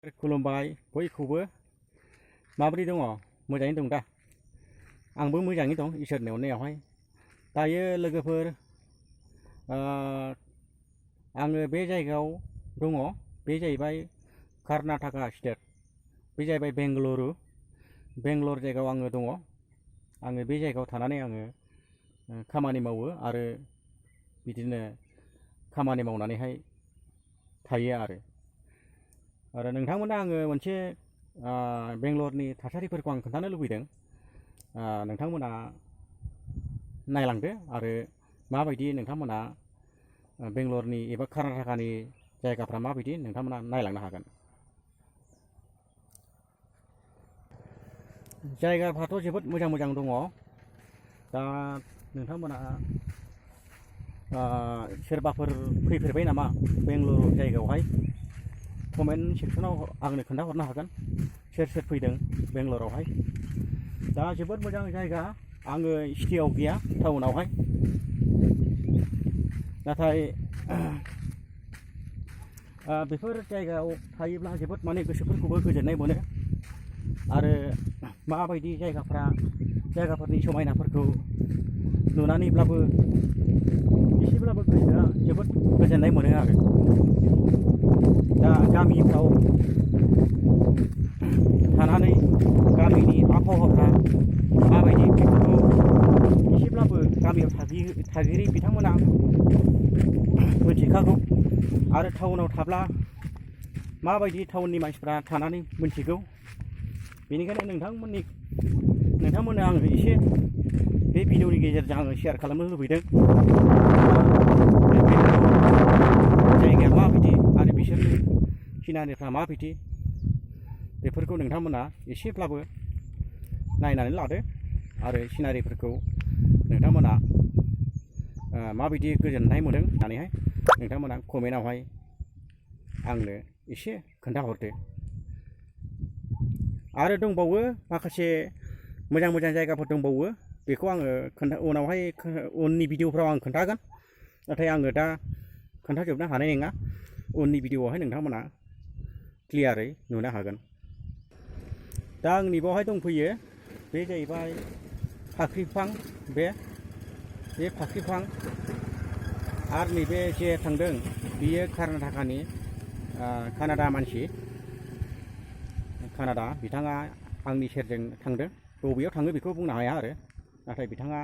खुलुमबाय बयखौबो माबोरै दङ मोजाङै दं दा आंबो मोजाङै दं इसोरनि अननायावहाय दायो लोगोफोर आङो बे जायगायाव दङ बे जाहैबाय कर्नाटका स्टेट बे जाहैबाय बेंगलर जायगायाव आङो दङ आङो बे जायगायाव थानानै आङो खामानि मावो आरो बिदिनो खामानि मावनानैहाय थायो आरो नोंथांमोननो आङो मोनसे बेंगलरनि थासारिफोरखौ आं खोन्थानो लुबैदों नोंथांमोना नायलांदो आरो माबायदि नोंथांमोना बेंगलरनि एबा कर्नाटकानि जायगाफ्रा माबायदि नोंथांमोना नायलांनो हागोन जायगाफ्राथ' जोबोद मोजां मोजां दङ दा नोंथांमोना सोरबाफोर फैफेरबाय नामा बेंगलर जायगायावहाय कमेन्ट सेक्सनाव आंनो खोन्थाहरनो हागोन सोर सोर फैदों बेंगलरावहाय दा जोबोद मोजां जायगा आङो सिटियाव गैया टाउनावहाय नाथाय बेफोर जायगायाव थायोब्ला जोबोद माने गोसोफोरखौबो गोजोननाय मोनो आरो माबायदि जायगाफोरनि समायनाफोरखौ नुनानैब्लाबो एसेब्लाबो गोसोआ जोबोद गोजोननाय मोनो आरो दा गामिफ्राव थानानै गामिनि आबहावाफ्रा माबायदि बेफोरखौ एसेब्लाबो गामियाव थागिरि बिथांमोना मिथिखागौ आरो टाउनाव थाब्ला माबायदि टाउननि मानसिफ्रा थानानै मिथिगौ बेनिखायनो नोंथांमोननो आङो एसे बे भिडिअनि गेजेरजों आङो शेयार खालामनो लुबैदों जायगाया माबायदि आरो बिसोरनि सिनारिफ्रा माबायदि बेफोरखौ नोंथांमोना एसेब्लाबो नायनानै लादो आरो सिनारिफोरखौ नोंथांमोना माबायदि गोजोननाय मोनदों होननानैहाय नोंथांमोना कमेन्टआवहाय आंनो एसे खोन्थाहरदो आरो दंबावो माखासे मोजां मोजां जायगाफोर दंबावो बेखौ आङो उनावहाय उननि भिडिअफ्राव आं खोन्थागोन नाथाय आङो दा खोन्थाजोबनो हानाय नङा उननि भिडिअआवहाय नोंथांमोना क्लियारै नुनो हागोन दा आंनि बेवहाय दंफैयो बे जाहैबाय फाख्रि बिफां बे फाख्रि बिफां आरो नैबे जे थांदों बियो कर्नाटकानि कानाडा मानसि कानाडा बिथाङा आंनि सेरजों थांदों बबेयाव थाङो बेखौ बुंनो हाया आरो नाथाय बिथाङा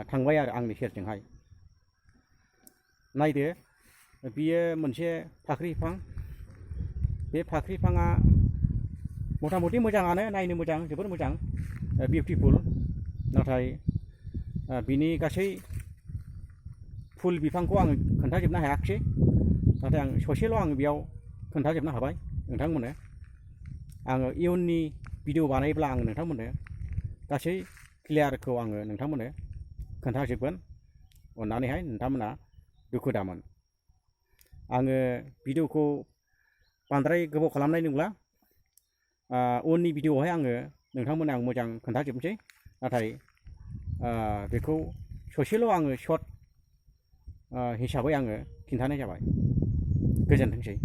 थांबाय आरो आंनि सेरजोंहाय नायदो बियो मोनसे फाख्रि बिफां बे फाख्रि बिफाङा मथा मथि मोजाङानो नायनो मोजां जोबोर मोजां बिउटिफुल नाथाय बिनि गासै फुल बिफांखौ आं खोन्थाजोबनो हायाखिसै नाथाय आं ससेल' आं बेयाव खोन्थाजोबनो हाबाय नोंथांमोननो आङो इयुननि भिडिअ बानायोब्ला आं नोंथांमोननो गासै क्लियारखौ आङो नोंथांमोननो खोन्थाजोबगोन अननानैहाय नोंथांमोना दुखु दामोन आङो भिडिअखौ बांद्राय गोबाव खालामनाय नंला उननि भिडिअआवहाय आङो नोंथांमोननो आं मोजां खोन्थाजोबनोसै नाथाय बेखौ ससेल' आङो सर्ट हिसाबै आङो खिन्थानाय जाबाय गोजोनथोंसै।